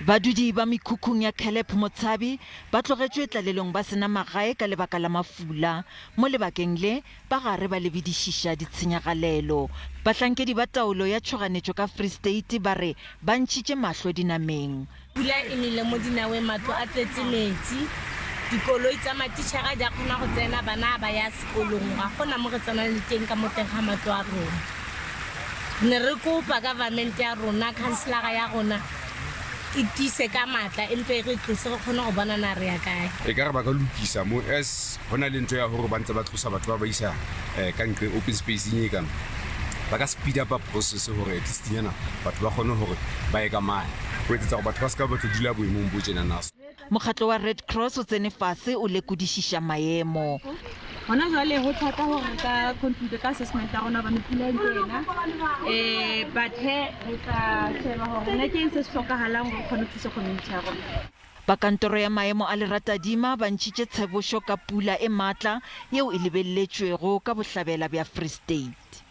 Badudi ba mekhukhung ya Caleb Motshabi ba tlogetšwe tlalelong ba se na magae ka lebaka la mafula. Mo lebakeng le, ba gare ba lebedišiša ditshenyagalelo. Bahlankedi ba taolo ya tšhoganetšo ka Free State ba re ba ntšhitše mahlo dinameng. Pula e nele mo dinaweng, matlo a tletse metsi, dikoloi tsa matitšhere di a kgona go tsena, bana ga ba ya sekolong, ga gona mo re tsenang le teng ka mo teng ga matlo a rona. Ne re kopa government ya rona, councilora ya rona e tiise ka matla empe e re tlose re kgone go bona na re ya kae. E ka re ba ka lokisa mo as go na le ntho ya gore ba ntse ba tlosa batho ba ba isa ka nqe open space-ing e kana ba ka speed up process gore at least nyana batho ba kgone gore ba ye ka mane go etsetsa gore batho ba se ka ba tlo dula boemong bo tjenana. Mokgatlo wa Red Cross o tsene fase o lekodišiša maemo. Gona jwale go thata gore re ka conclude ka assessment ya rona gobane pula e ntse ena um but he re tla sheba gore na ke eng se se tlhokagalang gore re kgone go thusa community ya rona. Ba kantoro ya maemo a leratadima ba ntšhitše tshebošo ka pula e matla yeo e lebelletšwego ka bohlabela bja Free State.